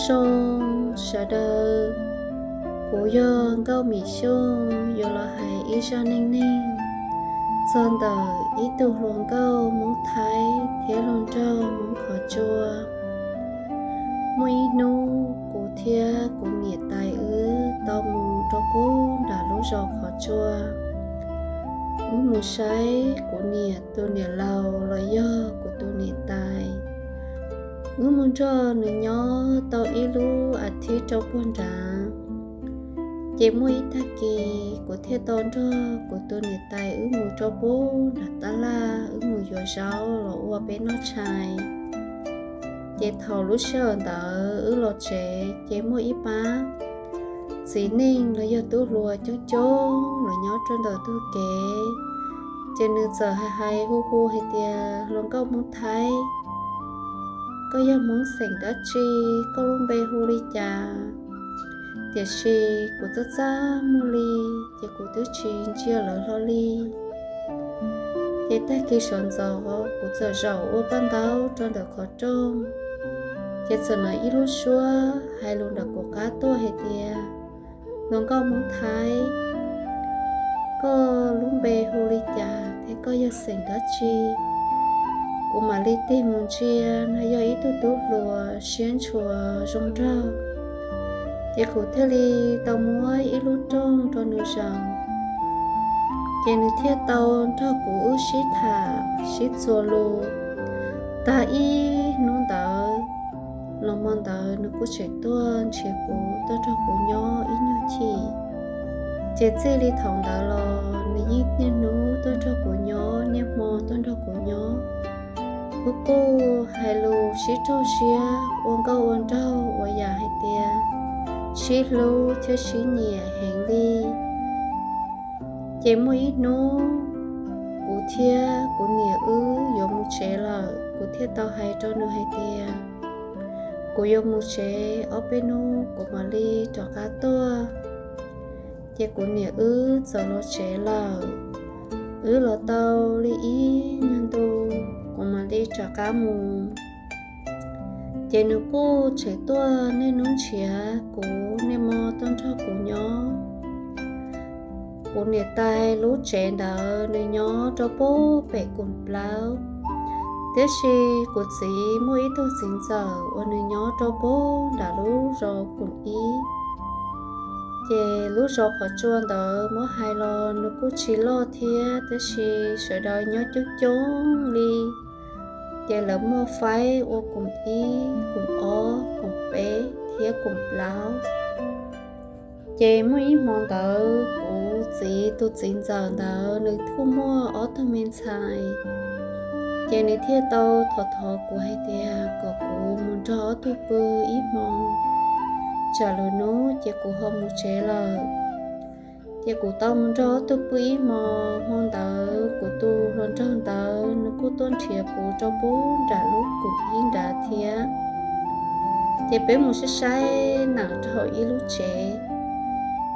Zoo sawv daws, kuv yog Nkauj Mim Xyooj yuav los hais ib zaj neej neeg txog ntawm ib tug hluas nkauj Hmoob Thaib thiab hluas nraug Hmoob Qhov Tsua. Muaj ib hnub kuv thiab kuv niam tais wb tau mus rau pub nram lub zos Qhov Tsua. Wb mus saib kuv niam tus niam laus los yog kuv tus niam tais. Wb mus nrog nws nyob tau ib lub as thiv rau puag nrad. Ces muaj ib tag kis kuv thiaj tau nrog kuv tus niam tais wb mus rau pub nram tab laj, wb mus yuav zaub los ua peb noj tshais. Ces thaum lub sij hawm ntawd wb los tsev ces muaj ib pab txiv neej los yog tub hluas coob coob los nyob rau ntawm ntug kev. Ces nws txawm hais hais hu hu hais tias, Hluas nkauj Hmoob Thaib, koj yog Hmoob xeem dab tsi? Koj lub npe hu li cas? Tiam sis kuv txaj txaj muag li, ces kuv twb tsis ntsia lawv hlo li. Ces tag kis sawv ntxov kuv txawm zaum ua paj ntaub rau ntawm qhov rooj, ces txawm hnov ib lub suab hais lus nram kuv qab tuaj hais tias, Hluas nkauj Hmoob Thaib, koj lub npe hu li cas thiab koj yog xeem dab tsi? Kuv mam li tig mus ntsia, no yog ib tug tub hluas siab ntshua zoo nraug. Ces kuv thiaj li tau muab ib lub rooj rau nws zaum, ces nws thiaj tau nrog kuv wb sib tham sib txuas lus tag ib hnub ntawd. Los hmo ntawd nws kuj tseem tuaj nrhiav kuv tuaj nrog kuv nyob ib nyuag chim. Ces txij li thaum ntawd los nws yeej niaj hnub tuaj nrog kuv nyob, niaj hmo tuaj nrog kuv nyob. Wb kuj hais lus sib raug siab ua nkauj ua nraug ua yam hais tias sib hlub thiab sib nyiam heev li. Ces muaj ib hnub kuv thiab kuv niam wb yuav mus tsev lawm, kuv thiaj tau hais rau nws hais tias, Kuv yuav mus tsev, ob peb hnub kuv mam li rov qab tuaj. Ces kuv niam wb txawm los tsev lawm. Wb los tau li ib nyuag ntu, kuv mam li rov qab mus. Ces nws kuj tseem tuaj niaj hnub nrhiav kuv, niaj hmo tuaj nrog kuv nyob. Kuv niam tais lub tsev ntawd nws nyob rau pub pem Koom Plaub, tiam sis kuv txiv muaj ib tug txiv ntxawm uas nws nyob rau pub nram lub zos Koom Ib. Ces lub zos Qhov Tsua ntawd muab hais los nws kuj tsis loj thiab, tiam sis sawv daws nyob coob coob li. Ces lawv muaj faib ua Koom Ib, Koom Ob, Koom Peb thiab Koom Plaub. Ces muaj ib hmo ntawd kuv txiv tus txiv ntxawm ntawd nws kuj muaj ob tug me ntxhais. Ces nws thiaj tau thov thov kuv hais tias kom kuv mus nrog ob tug pw ib hmo, tsam lwm hnub ces kuv ho mus tsev lawm. Ces kuv tau mus nrog ob tug pw ib hmo. Hmo ntawd kuv tus hluas nraug ntawd nws kuj tuaj nrhiav kuv rau pub nram lub Koom Ib nrad thiab. Ces peb mus saib saib nees rau hauv ib lub tsev.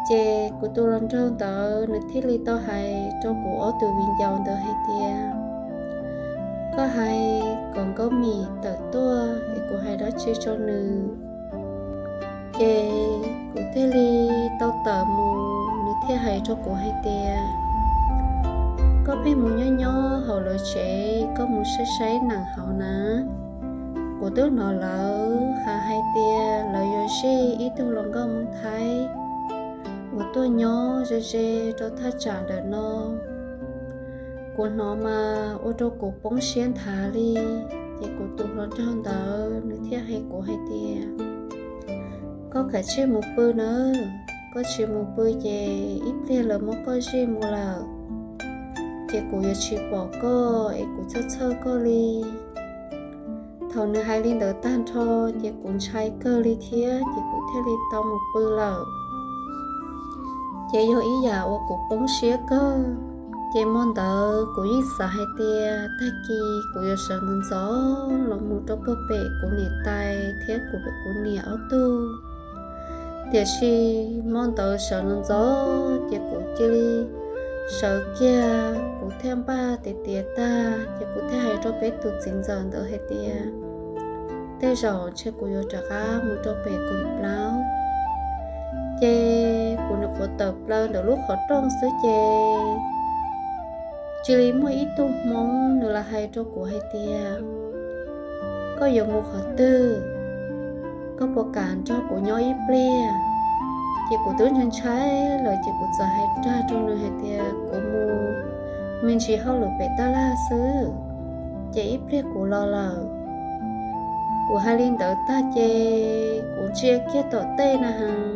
Ces kuv tus hluas nraug ntawd nws thiaj li tau hais rau kuv ob tug viv ncaus ntawd hais tias, Koj hais kom Nkauj Mim tawm tuaj es kuv hais dab tsi rau nws. Ces kuv thiaj li tau tawm mus, nws thiaj hais rau kuv hais tias, Koj pheej mus nyob nyob hauv lawv tsev, koj mus saib saib nees hauv na. Kuv twb hnov lawv hais hais tias lawv yuav zij ib tug hluas nkauj Hmoob Thaib uas tuaj nyob ze ze rau thaj tsam ntawm no. Kuv hnov mas ua rau kuv poob siab nthav li. Ces kuv tus hluas nraug ntawd nws thiaj hais kuv hais tias, Koj kav tsij mus pw nawb, koj tsis mus pw ces ib pliag lawv muab koj zij mus lawm, ces kuv yuav tsis pom koj es kuv txhawj txhawj koj li. Thaum nws hais li ntawd tag nrho, ces kuv ntshai kawg li thiab, ces kuv thiaj li tau mus pw lawm. Ces yog ib yam uas kuv poob siab kawg. Ces hmo ntawd kuv yeej xav hais tias tag kis kuv yuav sawv ntxov ntxov los mus rau puag pem kuv niam tais thiab kuv, kuv niam ob tug. Tiam sis hmo ntawd sawv ntxov ntxov ces kuv cia li sawv kiag, kuv thiaj npaj tiav tiav tag, ces kuv thiaj hais rau peb tus txiv ntxawm ntawd hais tias, tej zaum ntshe kuv yuav rov qab mus rau pem kuv plaub. Ces kuv nyuam qhuav tawm plaws ntawm lub qhov rooj xwb ces cia li muaj ib tug Hmoob nws los hais rau kuv hais tias, koj yuav mus qhov twg? Koj puas kam nrog kuv nyob ib pliag? Ces kuv twb ntshai ntshai lawm ces kuv txawm hais rag rau nws hais tias kuv mus me ntsis hauj lwm pem tab laj xwb, ces ib pliag kuv los lawm. Kuv hais li ntawd tag ces kuv ntsia kiag tom tej na has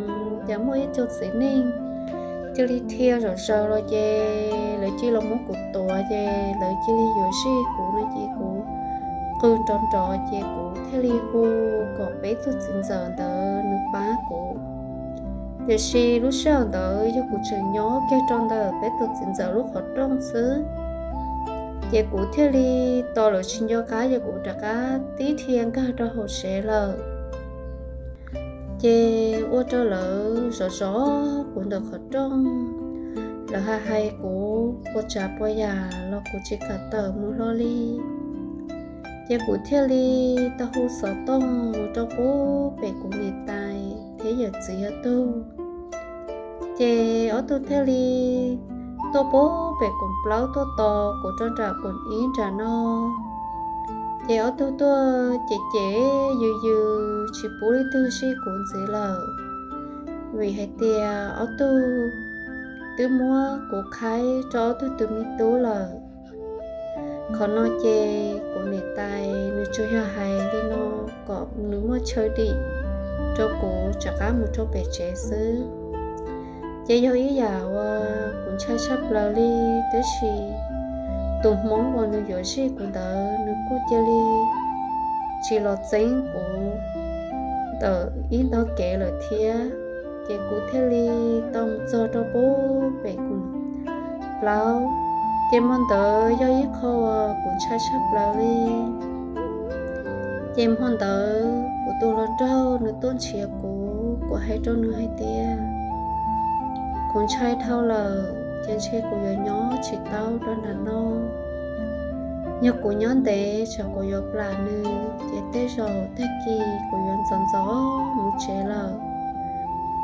cas muaj ib co txiv neej cia li dhia zom zaws los ces lawv cia li los muab kuv tuav ces lawv cia li yuav zij kuv no ces kuv qw nrov nrov ces kuv thiaj li hu kom peb tug txiv ntxawm ntawd nws pab kuv. Tiam sis lub sij hawm ntawd yog kuv tseem nyob kiag rau ntawm peb tus txiv ntxawm lub qhov rooj xwb, ces kuv thiaj li tos lawv tsis nco qab ces kuv rov qab tib dhia nkag rau hauv tsev lawm. Ces ua rau lawv zov zov kuv ntawm qhov rooj, lawv hais hais kuv puas tsav puas yam los kuv tsis kam tawm mus hlo li. Ces kuv thiaj li tau hu xov tooj mus rau pub pem kuv niam tais thiab yawm txiv yawm tug. Ces ob tug thiaj li tuaj pub pem kuv plaub tuaj tos kuv rau nram kuv ib nram no. Ces ob tug tuaj ces ces yws yws tsis pub leej twg zij kuv ntxiv lawm, vim hais tias ob tug twb muab kuv qhaib rau ob tug tus me tub lawm. Qhov no ces kuv niam tais nws tsuas yog hais li no kom nws muaj chaw dim rau kuv rov qab mus rau pem tsev xwb. Ces yog ib yam uas kuv ntshai tshaj plaws li, tab sis tus Hmoob uas nws yuav zij kuv ntawd nws kuj cia li tsis los txeeb kuv ntawm ib ntog kev lawm thiab. Ces kuv thiaj li tau mus txog rau pub pem kuv plaub. Ces hmo ntawd yog ib qho uas kuv ntshai tshaj plaws li. Ces hmo ntawd kuv tus hluas nraug nws tuaj nrhiav kuv, kuv hais rau nws hais tias kuv ntshai dhau lawm ces ntshe kuv yuav nyob tsis tau rau nram no. Yog kuv nyob ntev tsam kuv yuav plam nws ces tej zaum tag kis kuv yuav ntxov ntxov mus tsev lawm.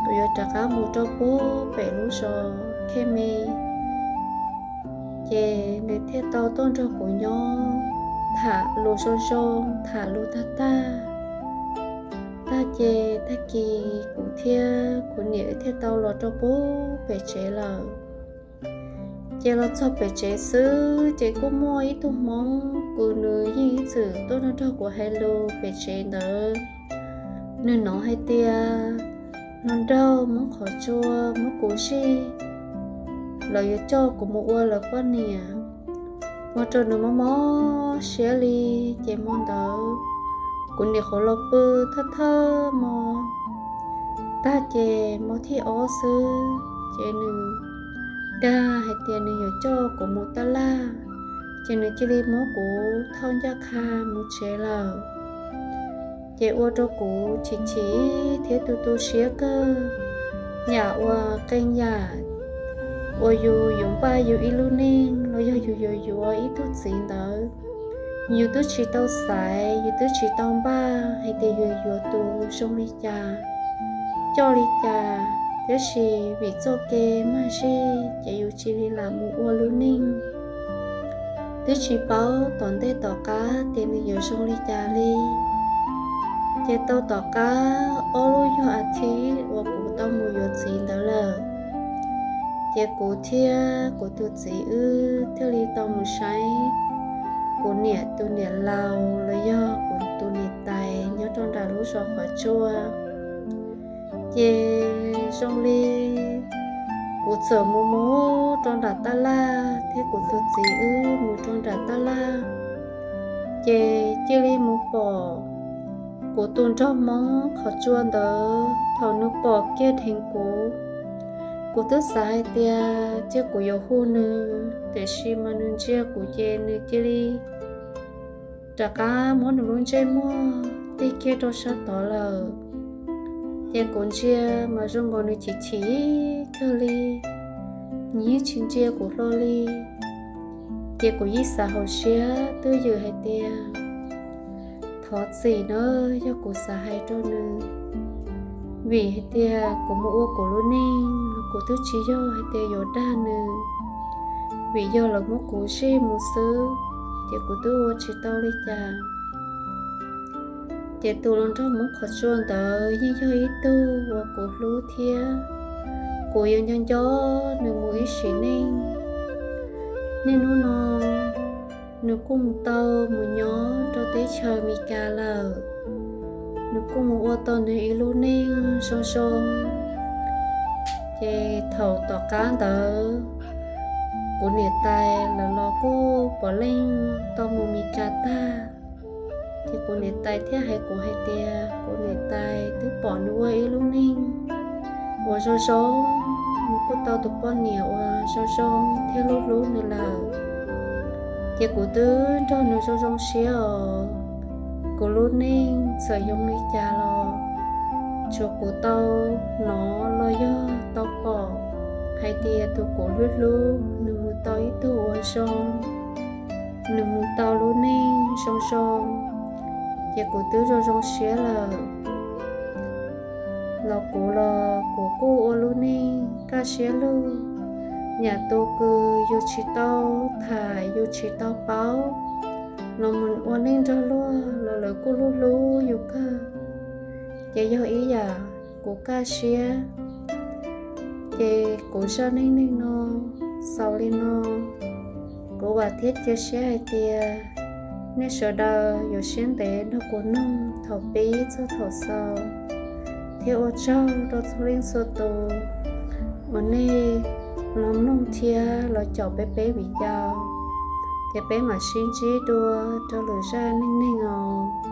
Kuv yuav rov qab mus rau pub pem lub zos Khej Me. Ces nws thiaj tau tuaj nrog kuv nyob, tham lus zoo zoo, tham lus tag tag. Tag ces tag kis kuv thiab kuv niam thiaj tau los rau pub pem tsev lawm. Ces los txog pem tsev xwb ces kuj muaj ib tug Hmoob uas nws yeej ib txwm tuaj nrog nrog kuv hais lus pem tsev ntawd. Nws hnov hais tias hluas nraug Hmoob Qhov Tsua muab kuv zij, lawv yuav coj kuv mus ua lawv poj niam, ua rau nws mob mob siab li. Ces hmo ntawd kuv nyuam qhuav los pw thawj thawj hmo tag ces hmo thib ob xwb ces nws dag hais tias nws yuav coj kuv mus tab laj, ces nws cia li muab kuv thauj ncaj qha mus tsev lawm. Ces ua rau kuv chim chim thiab tu tu siab kawg. Yam uas qee yam uas yus yuav npaj yus ib lub neej los yog yus yuav yuav ib tug txiv ntawd, yus twb tsis tau xaiv, yus twb tsis tau npaj hais tias yus yuav tus zoo li cas, coj li cas, tiam sis vim txoj kev mag zej ces yus cia li lam mus ua lub neej, twb tsis paub tom ntej tom qab tias nws yuav zoo li cas li. Ces tau tom qab ob lub yog a thiv uas kuv tau mus yuav txiv ntawd lawm, ces kuv thiab kuv tus txiv wb thiaj li tau mus saib kuv niam tus niam laus los yog kuv tus niam tais nyob rau nram lub zos Qhov Tsua. Ces zoo li kuv txawm mus mus rau nram tab laj thiab kuv tus txiv wb mus rau nram tab laj, ces cia li mus pom kuv tus nraug Hmoob Qhov Tsua ntawd. Thaum nws pom kiag dheev kuv, kuv twb xav hais tias cia kuv yuav hu nws, tiam sis mas nws ntsia kuv ces nws cia li rov qab muab nws lub ntsej muag tig kiag rau sab tod lawm. Ces kuv ntsia mas zoo nkaus nws chim chim kawg li, nws yeej tsis ntsia kuv hlo li. Ces kuv yeej xav hauv siab twj ywm hais tias thov txim na yog kuv xav hais rau nws, vim hais tias kuv mus ua kuv lub neej los kuv twb tsis yog hais tias yuav dag nws, vim yog lawv muab kuv zij mus xwb, ces kuv twb ua tsis tau li cas. Ces tus hluas nraug Hmoob qhov tsua ntawd yeej yog ib tug uas kuv hlub thiab kuv yuav nco nco nws mus ib sim neej. Niaj hnub no nws kuj mus tau mus nyob rau teb chaws Meskas lawm, nws kuj mus ua tau nws ib lub neej zoo zoo. Ces thaum tom qab ntawd kuv niam tais lawv los kuj puav leej tau mus Meskas tag. Ces kuv niam tais thiaj hais kuv hais tias kuv niam tais twb pom nws ua ib lub neej uas zoo zoo, nws kuj tau tus poj niam uas zoo zoo thiab hlub hlub nws lawm. Ces kuv twb nrog nws zoo zoo siab os. Kuv lub neej txawm zoo li cas los tsuas kuv tau hnov los yog tau pom hais tias tus kuv hlub hlub nws mus tau ib tug uas zoo, nws mus tau lub neej zoo zoo, ces kuv twb zoo zoo siab lawm. Los kuv los kuv kuj ua lub neej kaj siab lug, yam tus kws yus tsis tau tham yus tsis tau paub los mus ua neej nrog luag los lawv kuj hlub hlub yus kawg. Ces yog ib yam kuv kaj siab. Ces kuv zaj neej neeg no xaus li no, kuv vam thiab cia siab hais tias nej sawv daws yuav siab ntev nrog kuv mloog thaum pib txog thaum xaus, thiab ua tsaug rau txhua leej txhua tus uas nej los mloog thiab los caum peb peb video. Ces peb mam sib ntsib dua rau lwm zaj neej neeg os.